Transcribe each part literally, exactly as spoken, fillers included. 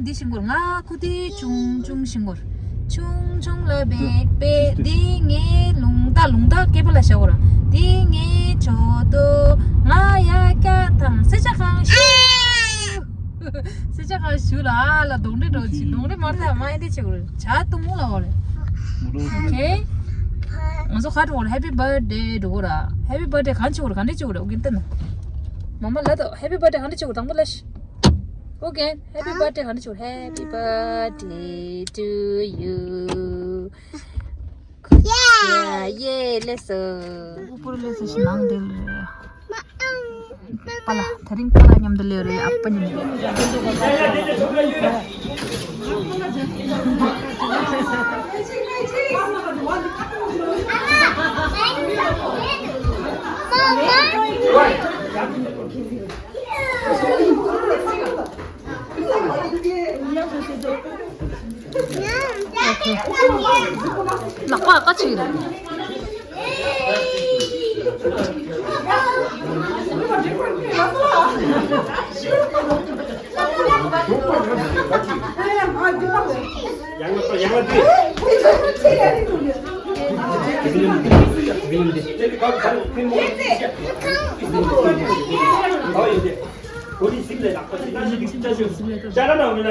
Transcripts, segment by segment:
འདི་ཤིང་གོར་ང་ཁུ་དེ་ཆུང་ཆུང་ཤིང་གོར། ཆུང་ཆུང་ལ་བེག་པེ་འདི་ངའི་ལུང་ད་ལུང་ད་སྐེད་པ་ལ་བཞག་གོ་ར། འདི་ངའི་ཇོ་ཏོ་ང་ཡ་ཀྱ་དང་སེ་ཆ་གང་ཤུ། སེ་ཆ་གང་ཤུ་ལ་ཨ་ལ་གདོང་འདྲེ་འགྲོ་ཅི་གདོང་འདྲེ་མར་ད་མ་ཡ་འདི་ཆེ་གོ་ར་ཇ་ཏུ་མུ་ལ་འོ་རེ། ཨོ་ཁེ། ང་ཚོ་ཁ་ཏུ་འོ་ར་Happy Birthday འགྲོ་གོ་ར། Happy Birthday གང་ཆེ་གོ་ར་གང་འདྲེ་ཆེ་གོ་ར་ཨོ་ཀེ་ཏན། མ་མ་ལ་ཏོ་Happy Birthday གང་འདྲེ་ཆེ་གོ་ར་དང་པོ་ལ་ཤི། Okay, happy birthday ག་འདྲ་བྱུང་། Happy birthday to you. Yeah, yeah, let's go. ཨུ་པུར་ལས་སུ་ཞིག་ནང་དེ་ལ་རེད། པ་ལ་དེ་རིང་པ་ལ་མཉམ་དུ་ལས་རེད། ཨ་པ་མཉམ་དུ། ལག་པ་ཀ་ཅིག་རེད།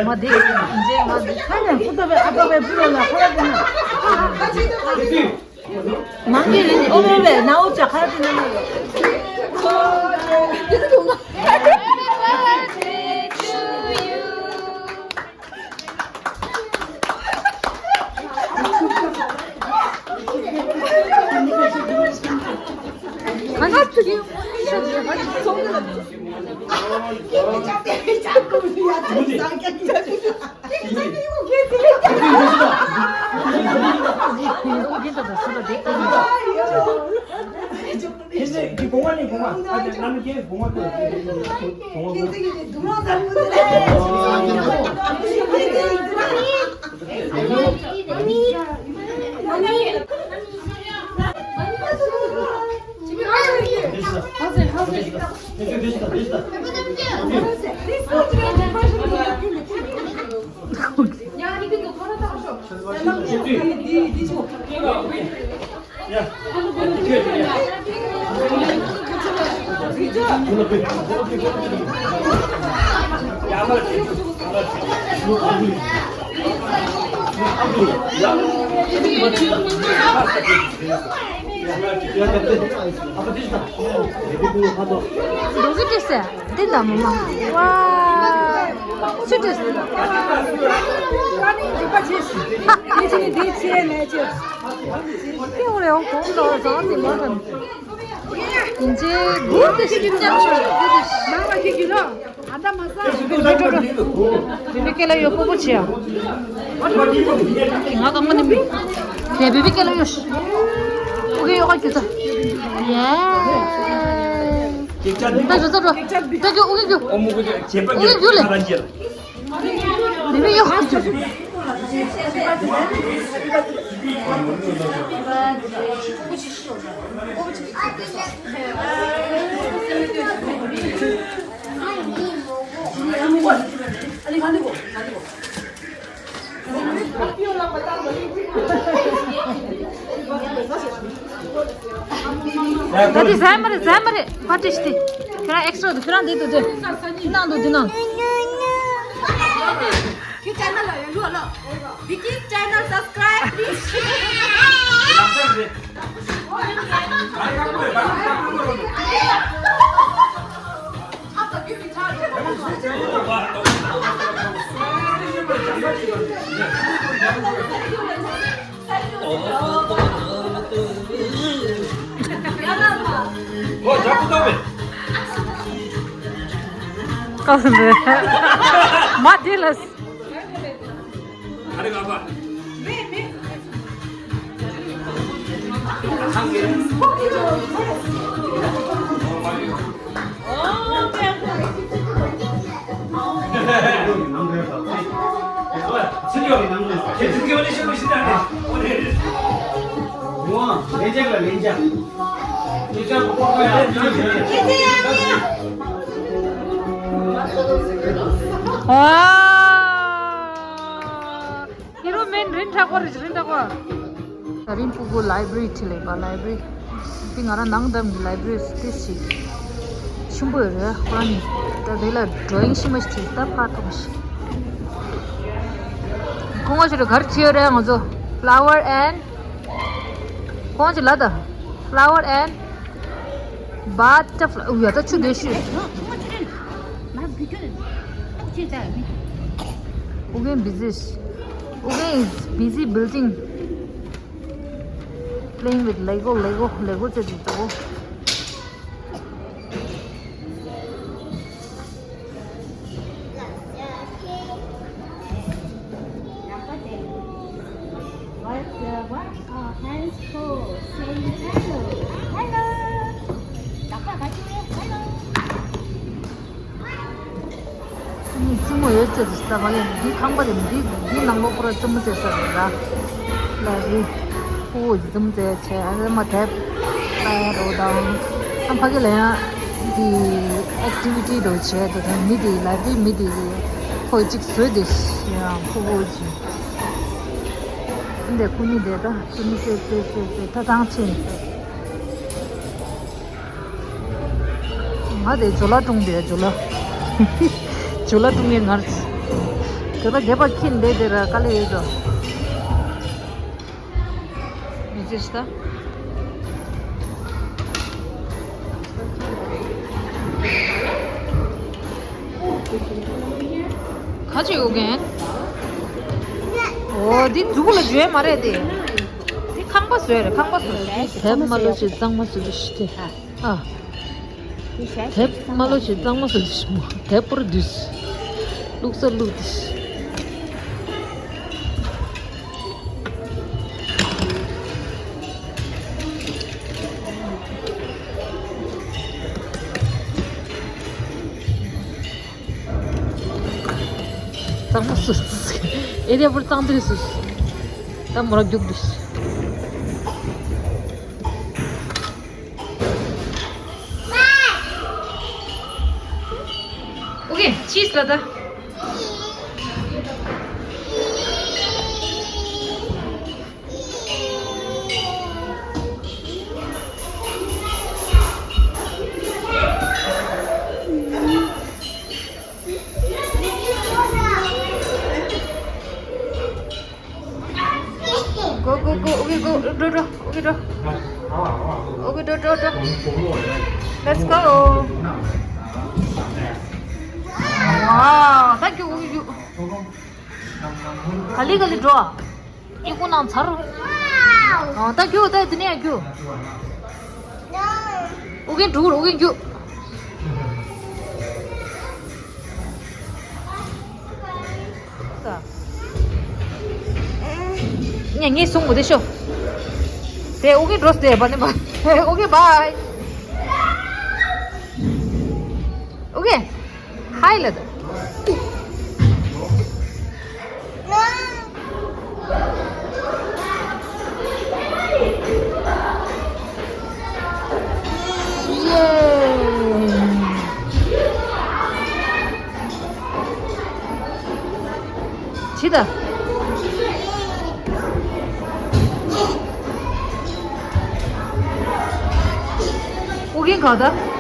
མ་དེ་ཁྱེད་ནས་ཧུ་ཏོ་བའི་ཨ་ཏོ་བའི་བུ་ལོ་ལ་ཁ་ཡ་དེ་ན། ནང་གི་ལས་ཨོ་བའི་བའི་ན་ཨོ་ཅག་ཁ་ཡ་དེ་ན་ནི། རྡོ་རྗེ་བཀྲ་ཤིས་བསྟན་དང་མ་མ། ཝ། ཆུ་བཀྲ་ཤིས། ཧ་ཧ། ཧ་ཧ། ཏེ་འོ་རེ་འོ་གོང་ལོ་རེ་ཟང་སི་མ་ཁན། ཡིན་ཅེ་གུ་ཏེ་ཤི་ཏེ་ཤི་ཏེ་ཤི། མ་མ་ཁེ་གི་ལོ། ཨ་ད་མ་ས། བི་བི་ཀེ་ལ་ཡོད་པོ་པོ་ཆེ་ཡ། ང་གང་མ་ནི་མི། དེ་བི་བི་ཀེ་ལ་ཡོད། ཨུ་གེ་ཡོད་ག་ཁྱོད་ཚ། ཡེ། ད་ཁྱོད་ཚ་འགྲོ། ད་ཁྱོད་ཨུ་གེ་ཁྱོད། ཨུ་གེ་ཁྱོད་ལེ། དེ་བི་ཡོད་ག་ཁྱོད། ད་དེ་ཟ་མ་རེད། ཟ་མ་རེད། ཕ་ཏི་ཤི་ཏི། ཁྱོད་རང་ཨེག་སི་ཊྲ་འདུག་ཁྱོད་རང་འདི་འདུག་དེ་ནང་འདུག་དེ་ནང་། ཁྱོད་ཅེ་ནལ་ལ་ཡར་ལུག་ཨ་ལོ། Vicky's channel subscribe please. ཀ་ཟིན་རེད། མ་དེ་ལ། ཨ། ཁྲ་ཀོ་རི་ཇི་རིན་ཁྲ་ཀོ། ད་རིང་ཕྲུ་གུ་ལའི་བྷ་རི་ཁྲིད་ལས་པ་ལའི་བྷ་རི། འདི་ང་རང་ནང་འདམ་གྱི་ལའི་བྷ་རི་ཏི་ཞིག་ཆེན་པོ་ཡོད་རེད། ཁོ་རང་ནི་ད་དེ་ལ་ཌོ་ཡིང་ཤི་མ་ཤི་ཁྲིད་ད་ཕར་ཐོག་ཤི། ཁོང་ང་ཞིག་ག་རེ་བྱེད་ཡོད་རེད། ང་ཚོ་flower and ཁོང་ཅི་ལ་ད་flower and butterfly. ཨུ་ཡ་ད་ཆུ་དེ་ཤི། ཨུ་གན་བི་ཟི། ཨུ་གན་is busy building, playing with Lego, Lego, Lego ཅེས་ཅིག་འདུག Wash, uh, wash our hands first. Say hello. Hello. Hello. ཨ་ནི་བཙུན་མོ་ཡོད་ཚད་དུ་ས་ག་ལས་འདི་ཁང་པ་རེད། འདི་འདི་ནང་ལོགས་པོ་ར་བཙུན་མོ་བཙས་ས་རེད་ར། ལ་རི་ཕུ་བོ་བཙུན་མོ་བཙས་བྱས། ཨ་ནི་མ་དེབ་ལྟ་ཡ་རོ་དང་། ཨ་ཕ་གི་ལ་ཡང་འདི་ཨེག་ཊི་བི་ཊི་རོ་བྱས་དུ་དང་། མི་དེ་ལ་རི་མི་དེ་ཁོས་གཅིག་བཟོས་དེ་ཡང་ཕུ་བོ་གྱིས་འདི་ཁུ་ནི་དེ་ད་ཁུ་ནི་བཙས་བཙས་བཙས་བཙས་ད་ཐང་ཆེན་བཙས། ང་དེ་ཇོ་ལ་ཀྲུང་དེ་ཇོ་ལ། ཇོ་ལ་ཀྲུང་ཡེ་ངར། དེ་པ་དེ་པ་ཁྱིན་དེ་དེ་ར་དཀའ་ལས་ཡོད་དོ། མི་ཚེ་ཤི་ད། ཁ་ཅིག་ཡོད་མཁན། འོ་འདི་མཛུ་གུ་ལ་འཇུ་ཡ་མ་རེད་དེ། འདི་ཁང་པ་བཟོས་རེད། ཁང་པ་བཟོས་རེད། དེབ་མ་ལོ་ཞིག་གཙང་མ་བཟོས་རེད་ཤི་དེ། ཨ། དེབ་མ་ལོ་ཞིག་གཙང་མ་བཟོས་རེད་ཤི་མོ། དེབ་པོར་འདུས། བླུགས་ས་བླུགས་དེ་ཤི། གཙང་མ་སུ། ཨེ་རི་ཡ་བོར་གཙང་དུས་སུ། ད་མོ་ར་རྒྱུག་དུས། ཨོ་ཀེ། ཅིས་ལ་ད། Go, go, go. Okay, go. Draw, draw. Okay, draw. Okay, draw, draw, draw. Let's go. Wow, thank you. Okay, you. Kali, kali, draw. Iku nang char. Oh, thank you. Thank you. Okay, draw. Okay, you. ངས་ངས་སོང་གོ་དེ་ཤོ། དེ་ཨོ་ཀེ་འགྲོ་སྟེ་བ་ནི་བ། ཨོ་ཀེ་བྷའི། ཨོ་ཀེ། ཧའི་ལ་ད། ཅི་ད། ཨོ་ཀེ་ག་ད།